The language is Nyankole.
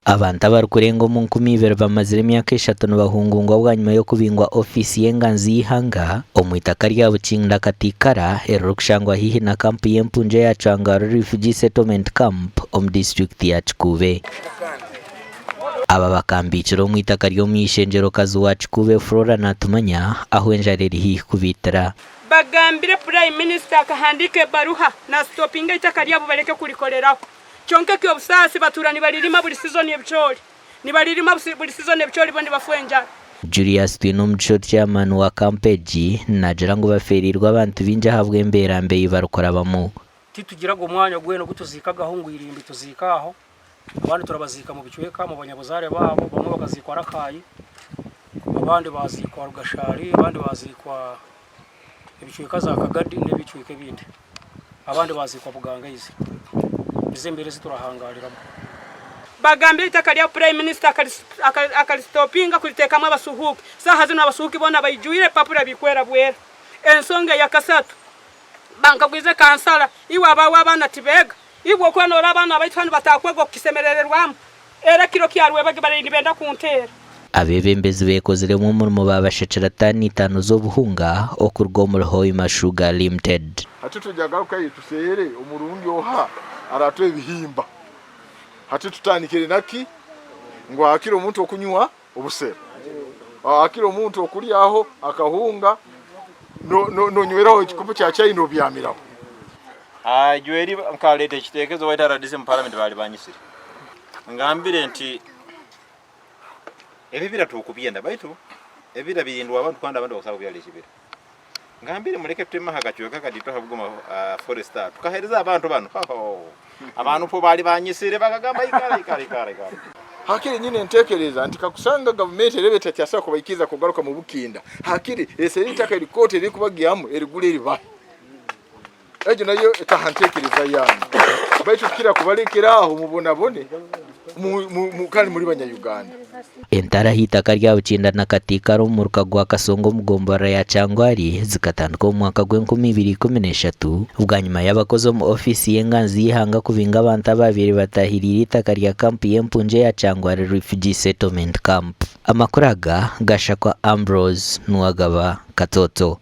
Abantu abarikurenga omu 2000 bamazire emyaka eshatu nibahungungwa bwanyima y'okubingwa ofiisi y'enganzi y'eihanga omu itaka rya Bukinda Katikara eririkushangwa haihi na kampu y'empungi eya Chwangaro Refugee Settlement Camp omu disiturikiti ya Kikuube. Aba bakambiikire omu itaka ry'omuny'eishengyerokazi wa Kikuube Flora Natumanya ahu enjara eri haihi kubaitira. Bagambire Purayime Minisita akahandiika ebaruha nasitopinga eitaka ryabo bareke kurikoreraho. Kyonka eky'obusaasi batuura nibaririma buri sizoni ebicoori, nibaririma buri sizoni ebicoori bo nibafa enjara. Julius Twinomugisha Chairman wa kampu egi naagira ngu bafeereirwe abantu baingi ahabw'embeera mbi ei barikurabamu. Titugiraga omwanya gwena ogu tuziikagaho ngu irimbi tuziike aho, abandi turabaziika mu bicweka mu banyabuzaare baabo, bamwe bakaziikwa Rakai, abandi baaziikwa Rugashari, abandi baaziikwa ebicweka za Kagadi n'ebicweka ebindi. Abandi baaziikwa Bugangaizi. Nizo embeera ezi turahangaariramu. Bagambire eitaka rya Purayime Minisita akarisitopinga kuriteekamu abasuhuuki. Saaha zinu abasuhuuki boona baijwire ebipapura birikwera bwera. Ensonga eyakasatu, bankagwize kansala, iwe abaawe abaana tibeega? Iwe okuba noora abaana baitu hanu bataakwega okukisemerererwamu, era ekiro kya rwebagyo baraire nibenda kunteera. Abeebembezi beekoziremu omurimo baabashakira taani itaano z'obuhunga okuruga omuri Hoima Sugar Limited. Hati turyagarukayo tuseere omurungi oha araatuha ebihimba. Hati tutandikire naki? Ngu hakire omuntu okunywa obusera, hakire omuntu okuryaho akahunga, nonyweraho ekikopo kya chai nobyamiraho. Jweri nkaleeta ekiteekezo waitu RDC mu paramenti baali banyisire ngambire nti ebibira tukubyenda baitu ebibira birindwa abantu kandi abantu bakusobola kubyara ekibira. Ngambire muleke tuteme aha kacweka kadiito aha Bugoma forest aha tukahereza abantu banu hoho abantu po baali banyisire bakagamba ikara ikara ikara ikara. Hakiri nyine entekereza nti kakusanga gavumenti erebe etakyasobora kubaikiriza kugaruka mu Bukinda, hakiri esere itaka eri kooti erikubagyamu erigure eribahe. Egyo nayo etaha ntekereza yange. Baitu kukira kubalekera aho mubonabone kandi muri banya-Uganda. Entaro aha itaka rya Bukinda na Katikara omu muruka gwa Kasongo omu gomborora ya Kyangwali zikatandika omu mwaka gw'enkumi ibiri ikumi n'eshatu bwanyima y'abakozi omu ofiisi y'enganzi y'eihanga kubinga abantu abaabaire bataahiriire eitaka rya kampu y'empungi eya Kyangwali Refugee Settlement Camp. Amakuru aga gashakwa Ambrose Nuwagaba Katoto.